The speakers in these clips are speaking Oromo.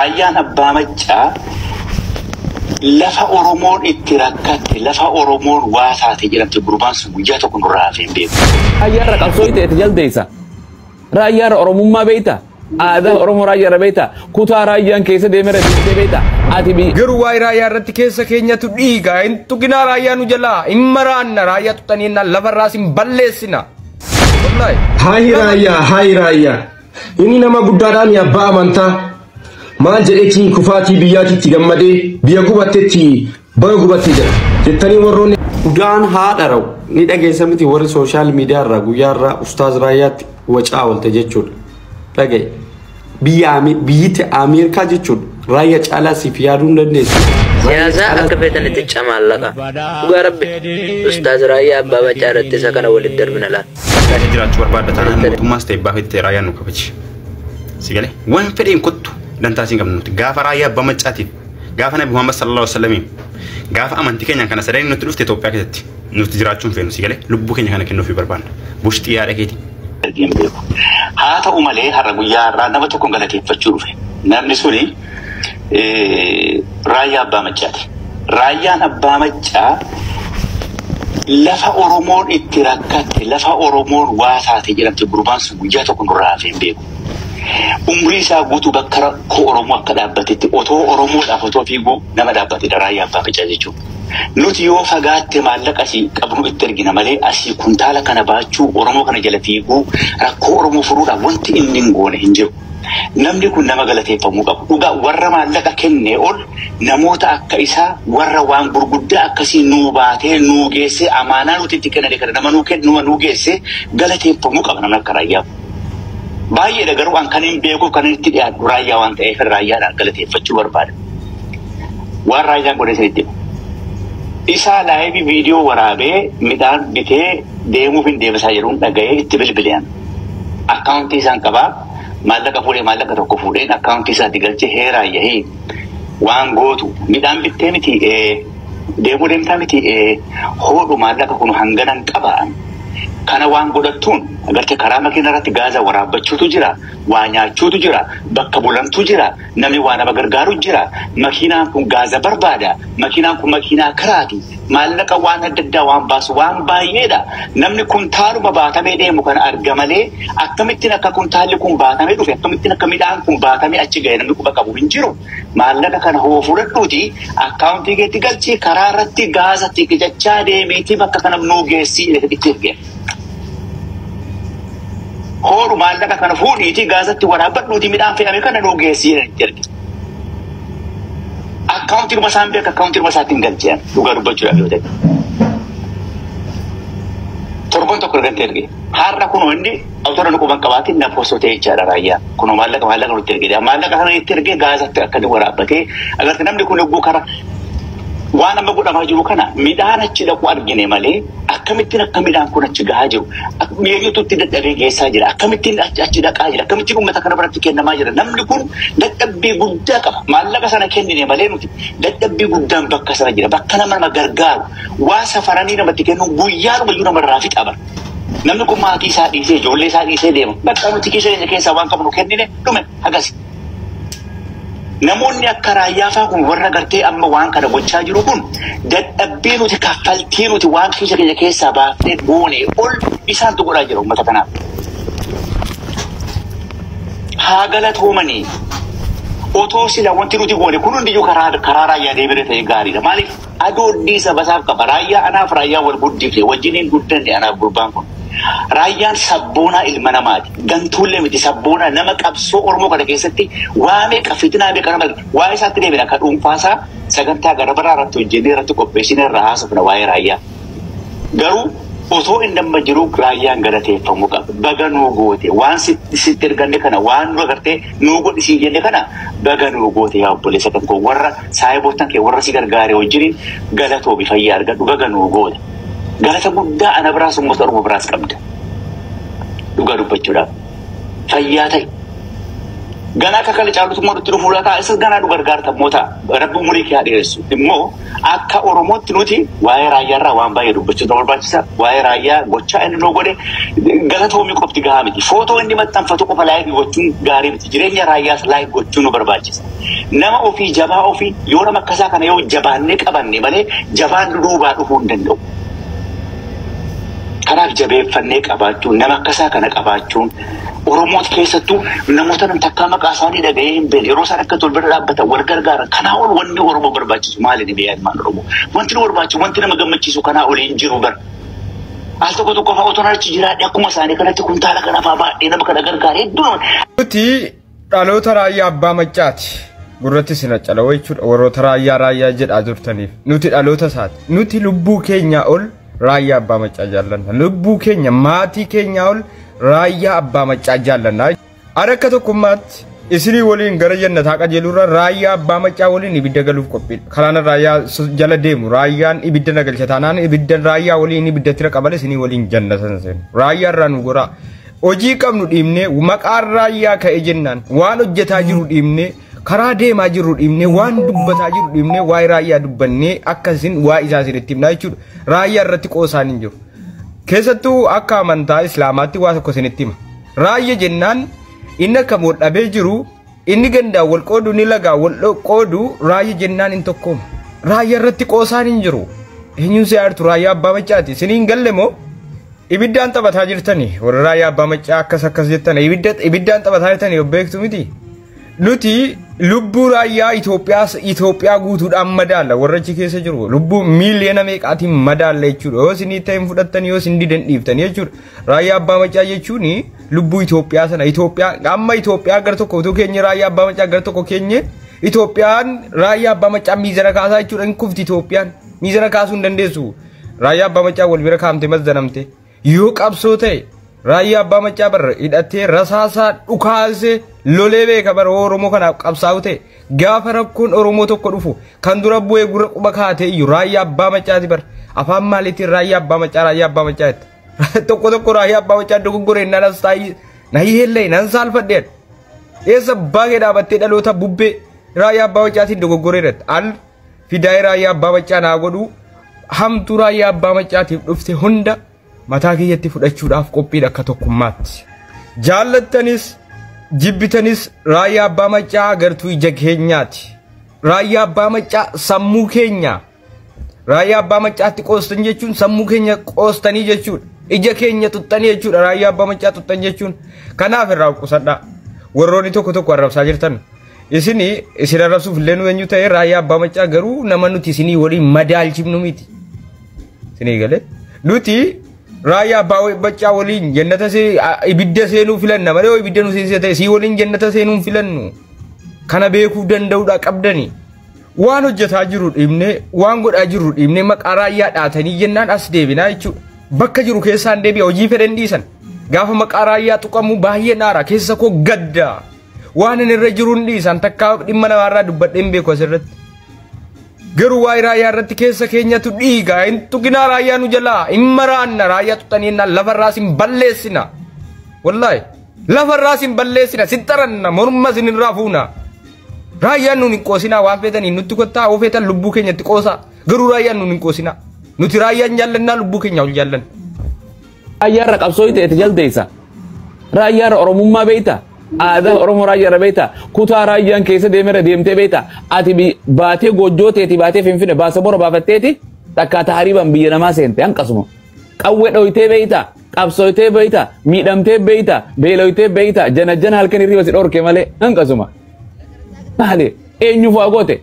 Raayyaan Abbaa Maccaa lafa Oromoon itti rakkatte, lafa Oromoon waa taate jedhamte gurbaan sun guyyaa tokko nurraa hafee hin beeku. Raayyaarra qabsoo ta'e jaldeessa. Raayyaarra Oromummaa beekta. Aadaa Oromoo raayyaarra beekta. Kutaa raayyaan keessa deemera deemtee beekta. Ati biyya. Garuu waa'ee raayyaa irratti keessa keenyatu dhiiga. Hin tuqinaa raayyaa nu jalaa. Hin maraanna raayyaa tuqxanii jennaan lafarraas hin balleessina. Wallaahi. Hayi raayyaa, hayi raayyaa. Inni nama guddaadhaan abbaa amantaa. Maal jedheetiin kufaatii biyyaatitti gammadee biyya gubattetti baga gubattee jedha. Jettanii warroonni Udaan haadha rawu ni dhageessa miti warri social media irraa guyyaa irraa Ustaaz Raayyaatti wacaa oolte jechuudha. Dhagaye biyya biyyatti Ameerikaa jechuudha. Raayyaa caalaa siif yaaduu hin dandeessu. Siyaasaa akka feetanitti camaallaqa. Dhugaa Rabbi. Ustaaz Raayyaa Abbaa Maccaa irratti isa kana walitti darbina laata. Jiraachuu barbaadda taanaan mootummaas ta'e abbaa feete raayyaan nu kabaji. Si galee waan fedheen kottu dantaa siin qabnu nuti gaafa raayyaa abbaa maccaatiif gaafa Nabi Muhammad sallallahu alaihi wasallam gaafa amantii keenya kana sadeen nutti dhufte Itoophiyaa keessatti nuti jiraachuu hin feenu si galee lubbuu keenya kana kennuufii barbaanna. Bushxii yaada keeti. Argee hin beeku. Haa ta'u malee har'a guyyaa har'aa nama tokkoon galateeffachuu dhufe. Namni suni Raayyaa Abbaa Maccaati. Raayyaan Abbaa Maccaa lafa Oromoon itti rakkatte, lafa Oromoon waa taate jedhamte gurbaan sun guyyaa tokko nurraa hafee hin beeku. Umrii isaa guutuu bakka rakkoo Oromoo akka dhaabbatetti otoo Oromoodhaaf otoo fiiguu nama dhaabbatedha Raayyaa Abbaa Maccaa jechuudha. Nuti yoo fagaatte maallaqa asii qabnu itti ergina malee asii kuntaala kana baachuu Oromoo kana jala fiiguu rakkoo Oromoo furuudhaaf wanti inni hin goone hin jiru. Namni kun nama galateeffamuu qabu. Dhugaa warra maallaqa kennee ol namoota akka isaa warra waan gurguddaa akkasii nuu baatee nuu geessee amaanaa nuti itti kenname kana nama nuu kennu nuu geessee galateeffamuu qaba namni akka raayyaa. Baay'eedha garuu an kan hin beekuuf kan itti dhiyaadhu raayyaa waan ta'eef raayyaadhaan galateeffachuu barbaada. Waan raayyaan godhe isinitti hima. Isaa live viidiyoo waraabee midhaan bitee deemuuf hin deebisaa jedhuun dhaga'ee itti bilbileen. Akkaawuntii isaan qabaa maallaqa fuudhee maallaqa tokko fuudheen akkaawuntii isaatti galchee heeraa yahee waan gootu midhaan bittee miti deemuu deemtaa miti hodhu maallaqa kun hanganan qaba. Kana waan godhattuun agartee karaa makiina irratti gaaza waraabbachuutu jira, waa nyaachuutu jira, bakka bulantu jira, namni waa nama gargaaru jira. Makiinaan kun gaaza barbaada. Makiinaan kun makiinaa kiraati. Maallaqa waan adda addaa waan baasu waan baay'eedha. Namni kuntaaluma baatamee deemu kana arga malee akkamittiin akka kuntaalli kun baatamee dhufe, akkamittiin akka midhaan kun baatamee achi ga'e namni quba qabu hin jiru. Maallaqa kana hoo fudhadhuuti akkaawuntii keetti galchii karaa irratti gaaza tiqicachaa deemiitii bakka kana nuu geessii itti erge. Horu maallaqa kana fuudhiitii gaazatti waraabbadhuutii midhaan fe'ame kana nuu geessii itti erge. Akkaawuntii dhuma isaan beeka akkaawuntii dhuma isaatti hin galchean dhugaa dubbachuudhaaf yoo ta'e. Torban tokko ergante erge. Har'a kunoo inni autora nu quban qabaatiin na poostotee jechaadha raayyaa. Kunoo maallaqa maallaqa nutti erge. Maallaqa kana itti ergee gaazatti akka inni waraabbatee agartee namni kun yogguu kara waan amma godhamaa jiru kana midhaan achi dhaqu argine malee akkamittiin akka midhaan kun achi gahaa jiru eenyutu itti dadhabee geessaa jira akkamittiin achi dhaqaa jira akkamittiin uummata kana biratti kennamaa jira namni kun dadhabbii guddaa qaba maallaqa sana kennine malee nuti dadhabbii guddaan bakka sana jira bakka nama nama gargaaru waa safaranii namatti kennu guyyaadhuma iyyuu namarraa fixa bara. Namni kun maatii isaa dhiisee ijoollee isaa dhiisee deema bakka nuti keessa keenya keessaa waan qabnu kennine dhume hagas. Namoonni akka raayyaa fa'aa kun warra gartee amma waan kana gochaa jiru kun dadhabbii nuti kaffaltii nuti waan keessa keenya keessaa baafnee goone ol isaantu godhaa jira uummata kanaaf. Haa galatoomanii otoo sila wanti nuti goone kun hundiyyuu karaa raayyaa deebiree ta'e gaariidha. Maaliif adooddii saba isaaf qaba raayyaa anaaf raayyaa wal guddifne wajjin hin guddanne anaaf gurbaan kun. Raayyaan sabboonaa ilma namaati. Gantuullee miti sabboonaa nama qabsoo Oromoo kana keessatti waa meeqa fitinaa meeqa nama waa isaatti deebina akka dhuunfaasaa sagantaa gara biraa irratti hojjennee irratti qopheessinee irraa haasofna waa'ee raayyaa. Garuu otoo inni amma jiru raayyaan galateeffamuu qaba. Baga nuu goote waan sitti erganne kana waan nu agartee nuu godhisii jenne kana baga nuu goote yaa obboleessa kan koo warra saayiboottan kee warra si gargaare wajjiniin galatoomi fayyaa argadhu baga nuu goote. Galata guddaa ana biraas uummata Oromoo biraas qabda. Dhugaa dubbachuudhaaf. Fayyaa ta'e. Ganaa akka kana caalutu immoo nutti dhufuu laata? Isas ganaa nu gargaarta immoo ta'a. Rabbi umurii kee haa dheeressu. Immoo Akka Oromootti nuti waa'ee raayyaarraa waan baay'ee dubbachuu nu barbaachisa. Waa'ee raayyaa gochaa inni nu godhe galatoomii qofti gahaa miti. Footoo inni maxxanfatu qofa like gochuun gaarii miti. Jireenya raayyaas like gochuun nu barbaachisa. Nama ofii jabaa ofii yoo nama akkasaa kana yoo jabaannee qabanne malee jabaan nu duubaa dhufuu hin danda'u. Kanaaf jabeeffannee qabaachuun nama akkasaa kana qabaachuun Oromoota keessattuu namoota nam takkaa maqaa isaanii dhaga'ee hin beekne yeroo isaan akka tol bira dhaabbatan wal gargaaran kanaa ol wanni Oromoo barbaachisu maali ni biyya ilmaan Oromoo. Wanti nu barbaachisu wanti nama gammachiisu kanaa ol hin jiru bara. Al tokko tokko fa'aa otoo achi jiraadhe akkuma isaanii kanatti kuntaala kana fa'aa baadhee nama kana gargaare hedduu nama. Nuti dhaloota raayyaa abbaa maccaati. Gurratti isin accalawoo jechuudha warroota raayyaa raayyaa jedhaa turtaniif. Nuti dhaloota isaati. Nuti lubbuu keenyaa ol raayyaa abbaa maccaa jaallanna. Lubbuu keenya maatii keenyaa ol raayyaa abbaa maccaa jaallanna. Ani akka tokkummaatti isinii waliin gara jannataa qajeelurra raayyaa abbaa maccaa waliin ibidda galuuf qophiidha. Karaan raayyaa jala deemu raayyaan ibidda na galcha taanaan ibidda raayyaa waliin ibidda tira qabale isinii waliin jannatan seenu. Raayyaa irraa nu goraa. Hojii qabnu dhiibnee maqaan raayyaa ka'e jennaan waan hojjetaa jiru dhiibnee karaa deemaa jirru dhiibnee waan dubbataa jiru dhiibnee waa'ee raayyaa dubbannee akka isin waa'ee isaa isinitti himnaa jechuudha. Raayyaa irratti qoosaan hin jiru. Keessattuu akka amantaa Islaamaatti waa tokko isinitti hima. Raayyaa jennaan inni akka wal dhabee jiru inni gandaan wal qoodu inni lagaan wal qoodu raayyaa jennaan hin tokkooma. Raayyaa irratti qoosaan hin jiru. Eenyuun si aartu raayyaa abbaa maccaati. Isiniin galle moo? Ibiddaan taphataa jirtani warra raayyaa abbaa maccaa akkas akkas jettan ibiddaan taphataa jirtani yoo beektu miti. Nuti lubbuu raayyaa Itoophiyaa guutuudhaan madaalla warra achi keessa jiru lubbuu miiliyoona meeqaatiin madaalla jechuudha. Yoo isin ta'e hin fudhattanii yoo isin didan dhiiftanii jechuudha. Raayyaa abbaa maccaa jechuun lubbuu Itoophiyaa sana Itoophiyaa amma Itoophiyaa gara tokko utuu keenya raayyaa abbaa maccaa gara tokko keenye Itoophiyaan raayyaa abbaa maccaa miizana kaasaa jechuudha hin kufti Itoophiyaan miizana kaasuu hin dandeessu. Raayyaa abbaa maccaa wal bira kaamte mazzanamte yoo qabsoo ta'e raayyaa abbaa maccaa barra hidhatee rasaasaa dhukaasee lolee beeka bara Oromoo kanaaf qabsaa'u ta'e gaafa rakkoon Oromoo tokko dhufu kan dura bu'ee gurra quba kaatee iyyuu raayyaa abbaa maccaati bara afaan maaliitiin raayyaa abbaa maccaa raayyaa abbaa maccaa jette tokko tokko raayyaa abbaa maccaa dogoggoreen nan as taa'ii na hihellee nan saalfadheen eessa baagee dhaabattee dhaloota bubbee raayyaa abbaa maccaatiin dogoggoreerat al fidaa'ee raayyaa abbaa maccaa naa godhuu hamtuu raayyaa abbaa maccaatiif dhufte hunda mataa kiyyatti fudhachuudhaaf qophiidha akka tokkummaatti. Jaallattanis jibbitanis raayyaa abbaa maccaa agartuu ija keenyaati. Raayyaa abbaa maccaa sammuu keenya. Raayyaa abbaa maccaatti qoostan jechuun sammuu keenya qoostanii jechuudha. Ija keenya xuxxanii jechuudha raayyaa abbaa maccaa xuxxan jechuun. Kanaaf irraa qusadhaa. Warroonni tokko tokko arrabsaa jirtan. Isin arrabsuuf illee nu eenyu ta'e raayyaa abbaa maccaa garuu nama nuti isinii waliin madaalchifnu miti. Isinii galee nuti raayyaa abbaa maccaa waliin jannata ibidda seenuu filanna malee ibidda nu seensisa ta'e sii waliin jannata seenuu hin filannu. Kana beekuu danda'uudha qabdani. Waan hojjetaa jiru dhiibnee waan godhaa jiru dhiibnee maqaa raayyaa dhaatanii jennaan as deebinaa jechuudha. Bakka jiru keessaan deebi'a hojii fedhan dhiisan. Gaafa maqaa raayyaa tuqamu baay'ee naara keessa koo gadda. Waan inni irra jiru hin dhiisan takkaa dhimma namaarraa dubbadhee hin beeku asirratti. Garuu waa'ee raayyaa irratti keessa keenyatu dhiiga hin tuqinaa raayyaa nu jalaa hin maraanna raayyaa tuqxanii jennaan lafarraas hin balleessina. Wallaahi lafarraas hin balleessina sin xaranna morma sin irraa fuuna. Raayyaan nuun hin qoosinaa waan feetaniin nutti kottaa yoo feetan lubbuu keenyatti qoosaa garuu raayyaan nuun hin qoosinaa. Nuti raayyaan jaallannaa lubbuu keenya ol jaallanna. Raayyaarra qabsoo ta'e jaldeessa. Raayyaarra Oromummaa beektaa? Aadaa Oromoo raayyaarra beektaa? Kutaa raayyaan keessa deemerra deemtee beektaa? Ati baatee goojjoo teeti baatee Finfinne baasa bora baafatteeti takka taariibaan biyya namaa seente hanqasuma. Qawwee dhoyitee beektaa? Qabsooyitee beektaa? Miidhamtee beektaa? Beeloyitee beektaa? Jana jana halkan hirriba si dhorke malee hanqasuma. Maali? Eenyuuf waa goote?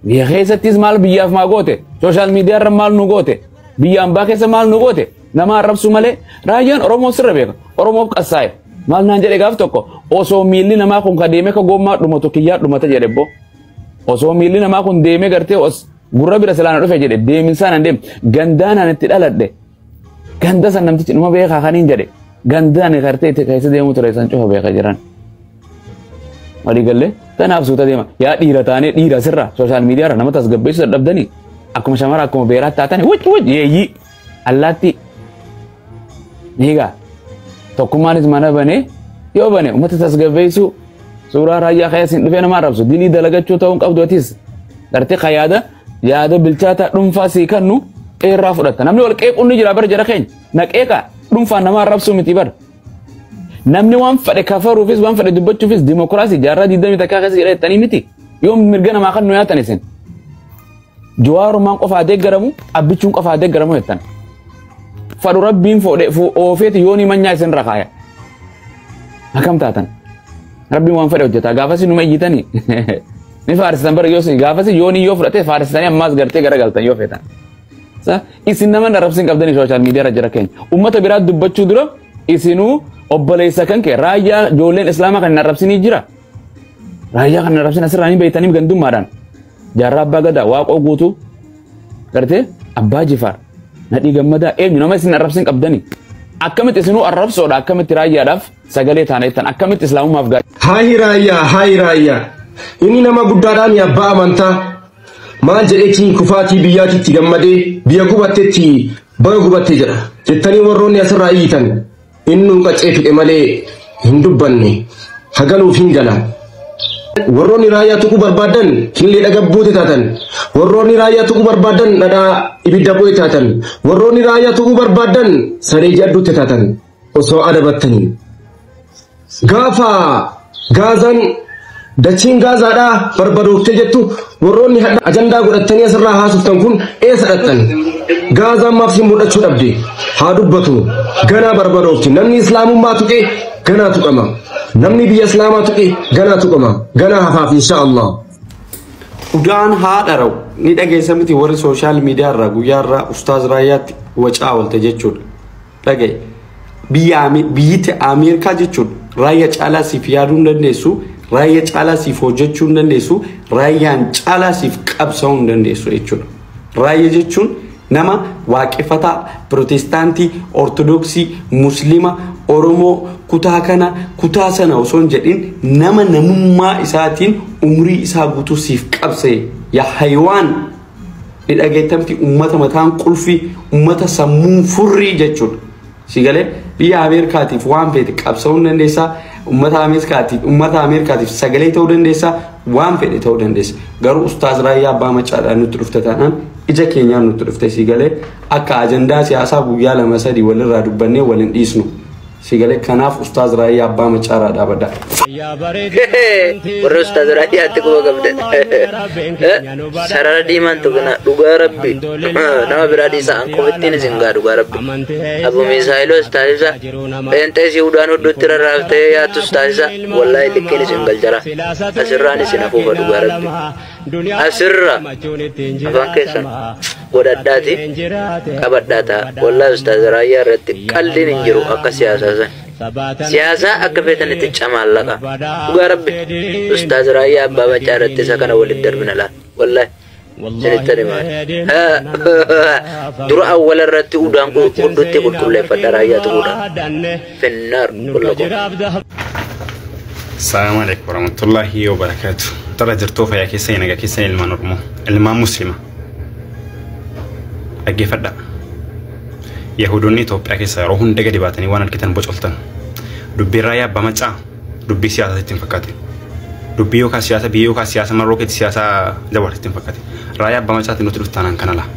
Biyya keessattis maal biyyaaf maa goote? Sooshaal miidiyaarra maal nu goote? Biyya ambaa keessa maal nu goote? Nama arrabsu malee raayyaan Oromoo sirra beeka. Oromoof qassaa'e. Maal naan jedhe gaaf tokko osoo miilli namaa kun ka deemee ka gommaa dhumatu kiyyaa dhumata jedhe boo. Osoo miilli namaa kun deemee gartee os gurra bira silaan dhufe jedhe deeminsaan an deem gandaan an itti dhaladhe. Ganda san namtichi dhuma beekaa kaniin jedhe gandaan gartee itti keessa deemu ture san cufa beeka jiran. Walii gallee tanaaf suuta deema yaa dhiira taanee dhiira sirra sooshaal miidiyaarra nama tasgabbeessuu dadhabdanii akkuma shamara akkuma beeraa taatanii wuc wuc yeeyyii allaatti Niga tokkummaanis mana banee yoo bane uummata tasgabbeessuu suuraa raayyaa keessa hin dhufee nama arrabsu dilii dalagachuu ta'uu hin qabdu atis gartee qayaada Yaada bilchaataa dhuunfaa sii kannu irraa fudhatta. Namni wal qeequun ni jira bara jara keenya. Na qeeqa dhuunfaan nama arrabsuu miti bara. Namni waan fedhe kafaruufis waan fedhe dubbachuufis dimokiraasii jaarraa 21 keessa jira jettanii miti. Yoom mirga namaa kan nu yaatan isin. Jawaarumaan qofaa deeggaramu abbichuun qofaa deeggaramu jettan. Fadhu rabbiin fuudhee oofeeti yoonii manyaa isin rakaaya. Akkam taatan? Rabbiin waan fedhe hojjeta. Gaafas numa iyyitanii. Ni faarsitan bara yoo gaafas yoonii yoo fudhate faarsitanii ammaas gartee garagaltan yoo feetan. Isin nama arrabsiin qabdanii sooshaal miidiyaa irra jira keenya. Uummata biraa dubbachuu dura isinuu obboleessa kan kee raayyaa ijoolleen islaamaa kan hin arrabsinii jira. Raayyaa kan hin arrabsin asirraa ni beektanii gandummaadhaan. Jaarraa abbaa gadaa waaqoo guutuu gartee abbaa jifaar nadhii gammadaa eenyu nama isin arrabsin qabdanii. Akkamitti isinuu arrabsoodha akkamitti raayyaadhaaf sagalee taana jettan akkamitti islaamummaaf gaarii. Haayi raayyaa haayi raayyaa inni nama guddaadhaan abbaa amantaa maal jedheetiin kufaatii biyyaatitti gammadee biyya gubattetti baga gubattee jedha jettanii warroonni asirraa iyyitan innuu qaccee fidhe malee hin dubbanne hagaluuf hin gala. Warroonni raayyaa tuquu barbaadan killee dhagabbuute taatan. Warroonni raayyaa tuquu barbaadan dhadhaa ibidda bu'e taatan. Warroonni raayyaa tuquu barbaadan saree jadduutte taatan osoo adabattanii. Gaafa Gaazaan dachiin Gaazaadhaa barbadooftee jettu warroonni ajandaa godhattanii asirraa haasoftan kun eessa dhaqxan? Gaazaan maaf si mul'achuu dhabde? Haa dubbatu. Ganaa barbadoofti. Namni islaamummaa tuqee ganaa tuqama. Namni biyya islaamaa tuqe ganaa tuqama. Ganaa hafaaf insha Allah. Udaan haadha ni dhageessa miti warri sooshaal miidiyaa irraa guyyaa irraa ustaaz raayyaatti wacaa oolte jechuudha. Dhagaye biyyitti Ameerikaa jechuudha. Raayyaa caalaa siif yaaduu hin dandeessu. Raayyaa caalaa siif hojjechuu hin dandeessu. Raayyaan caalaa siif qabsaa'uu hin dandeessu jechuudha. Raayyaa jechuun nama waaqeffataa, pirootestaantii, ortodoksii, muslima, Oromoo kutaa kana kutaa sana osoo hin jedhin nama namummaa isaatiin umrii isaa guutuu siif qabsee yaa haywaan ni dhageettamti ummata mataan qulfii ummata sammuun furrii jechuudha. Si galee biyya Ameerikaatiif waan feete qabsa'uu dandeessaa ummata Ameerikaatiif sagalee ta'uu dandeessaa waan fedhe ta'uu dandeessa. Garuu ustaaz raayyaa abbaa macaadhaan nutti dhufte taanaan ija keenyaan nutti dhufte si galee akka ajandaa siyaasaa guyyaa 2-3 walirraa dubbannee waliin dhiisnu. Sigale kanaaf ustaaz raayyaa abbaa macaaraa dhaabadha. Warra ustaaz raayyaatti quba qabdan. Sarara diimaan tuqina dhugaa rabbi. Nama biraa dhiisaa an qofittiin isin gaa dhugaa rabbi. Abu Misaayiloos taasisa. Pheenxee si'uudhaan hodhuutti rarraaftee yaattus taasisa. Wallaahi likkiin isin galchara. Asirraan isin hafuufa dhugaa rabbi. Asirra afaan keessan godhadhaati qabadhaa ta'a. Wallaahi ustaaz raayyaa irratti qalliin hin jiru akka siyaasaa san. Siyaasaa akka feetanitti camaallaqa. Dhugaa rabbi ustaaz raayyaa abbaa macaa irratti isa kana walitti darbina laal. Wallaahi isinitti himaa. Dura awwala irratti udaan huddutti qulqulleeffadha raayyaa tuquudhaan. Finnaar qullaqoo. Assalamu alaikum warahmatullahi wabarakatuh. Tara jirtuu fayyaa keessa nagaa keessa ilmaan Oromoo ilmaan Musliima. Dhaggeeffadhaa. Yahudoonni Itoophiyaa keessa yeroo hunda gadi baatanii waan argitan bocoltan. Dubbiin raayyaa abbaa macaa dubbii siyaasaa ittiin fakkaate. Dubbii yookaan siyaasa biyya yookaan siyaasa marroo keetti siyaasa jawaar ittiin fakkaate. Raayyaa abbaa macaatti nuti dhuftaanaan kana laa.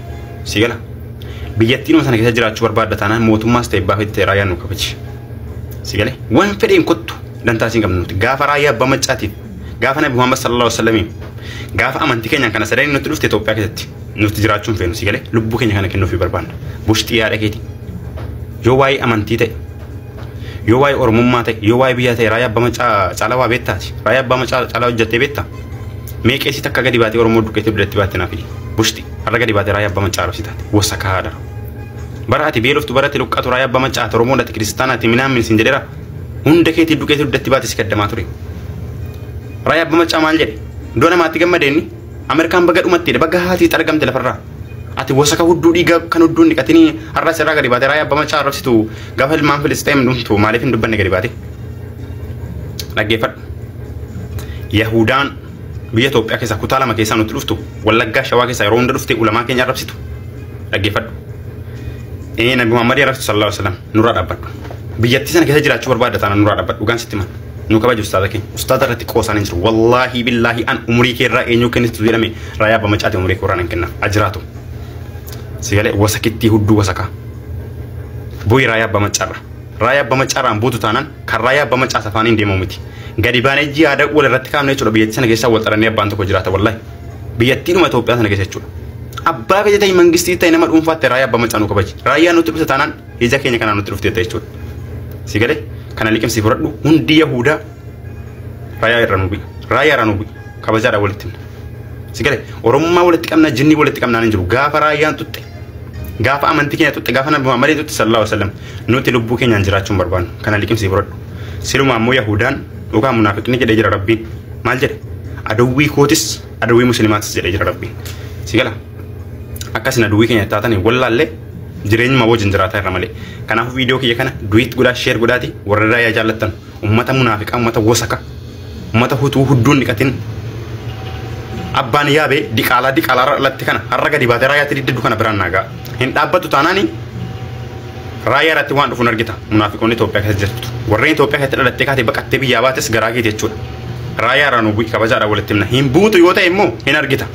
Si gala. Biyyattiin sana keessa jiraachuu barbaadda taanaan mootummaas ta'e abbaa feete raayyaan nu kabachi. Si galee waan fedheen kottu dantaa siin qabnu nuti gaafa raayyaa abbaa macaatiif gaafa nabi Muhammad sallallahu alaihi wasallam gaafa amantii keenyaan kana sadeen nutti dhufte Itoophiyaa keessatti nuti jiraachuun feenu si galee lubbuu keenya kana kennuufii barbaanna. Bushxii yaada keeti. Yoo waa'ee amantii ta'e yoo waa'ee oromummaa ta'e yoo waa'ee biyyaa ta'e raayyaa abbaa macaa caalaa waa beektaati. Raayyaa abbaa macaa caalaa hojjettee beektaa. Mee qeesii takka gadi baatee Oromoo duqqeetti duddatti baatte naaf fidi. Bushxii har'a gadi baatee raayyaa abbaa macaa arabsii taate. Wasakaa haadha. Bara ati beeloftu bara ati luqqaatu raayyaa abbaa macaa Oromoo ati kiristaanaati minaan sin jedheera. Hunda keetii duqqeetti duddatti baate si kaddamaa ture. Raayyaa abbaa macaa maal jedhe? Iddoo namaatti gammadeenni Ameerikaan baga dhumatteedha baga haatii xargamte lafarraa. Ati wasaka hudduu dhiigaa kan hudduun dhiqatanii har'a sirraa gadi baatee raayyaa abbaa macaa arrabsitu gaafa ilmaan Filisxeem dhumtu maaliif hin dubbanne gadi baate? Dhaggeeffadhu. Yahudaan biyya Itoophiyaa keessaa kutaa 2 keessaa nutti dhuftu Wallaggaa Shawaa keessaa yeroo hunda dhufte ulamaa keenya arrabsitu. Dhaggeeffadhu. Nabi Muhammad arrabsitu sallallahu alaihi wasallam nurraa dhaabbadhu. Biyyattii sana keessa jiraachuu barbaadda taanaan nurraa dhaabbadhu dhugaan sitti himan. Nu kabaji ustaaza keenya. Ustaaza irratti qoosaan hin jiru. Wallaahi billaahi an umurii kee irraa eenyu kennitu jedhame Raayyaa Abbaa Maccaati umurii kee irraa nan kennaaf. Ajiraatu. Sigalee wasakittii hudduu wasakaa. Bu'i Raayyaa Abbaa Maccaarra. Raayyaa Abbaa Maccaarraan buutu taanaan kan Raayyaa Abbaa Maccaa safaaniin deemamu miti. Gadi baanee jihaada wal irratti kaafne jechuudha biyyattii sana keessaa wal xarannee abbaan tokko jiraata wallaahi. Biyyattiidhuma Itoophiyaa sana keessa jechuudha. Abbaa biyya ta'e mangistii ta'e nama dhuunfaatti Raayyaa Abbaa Maccaa nu kabaji. Raayyaan nutti dhufte taanaan ija keenya kanaan nutti dhufte jechuudha. Sigalee kana liqimsii fudhadhu hundi Yahudaa Raayyaa irra nu bu'i. Raayyaa irra nu bu'i. Kabajaadhaan walitti himna. Sigalee Oromummaa walitti qabna jinnii walitti qabnaan hin jiru. Gaafa Raayyaan tutte gaafa amantii keenya tutte gaafa Nabi Muhammadiin tutte sallallahu alaihi wasallam nuti lubbuu keenyaan jiraachuu hin barbaannu. Kana liqimsii fudhadhu. Silumaa immoo Yahudaan yookaan munaafiqni jedhee jira Rabbiin. Maal jedhe? Adawwii kootis adawwii muslimaatis jedhee jira Rabbiin. Sigala akkasin adawwii keenya taatanii wallaallee jireenyuma wajjin jiraataa irra malee. Kanaafuu viidiyoo kiyya kana duet godhaa share godhaati warra Raayyaa jaallattan ummata munaafiqaa ummata wosaka ummata hutuu hudduun dhiqatin abbaan yaabee diqaalaa diqaalaa irra dhalatte kana har'a gadi baatee Raayyaatti diddiddu kana biraan naagaa. Hin dhaabbattu taanaani Raayyaa irratti waan dhufuun argita munaafiqoonni Itoophiyaa keessa jirtu. Warreen Itoophiyaa keessatti dhalattee kaatee baqattee biyyaa baates garaa keeti jechuudha. Raayyaa irraa nu bu'i kabajaadhaan walitti himna. Hin buutu yoo ta'e immoo hin argita.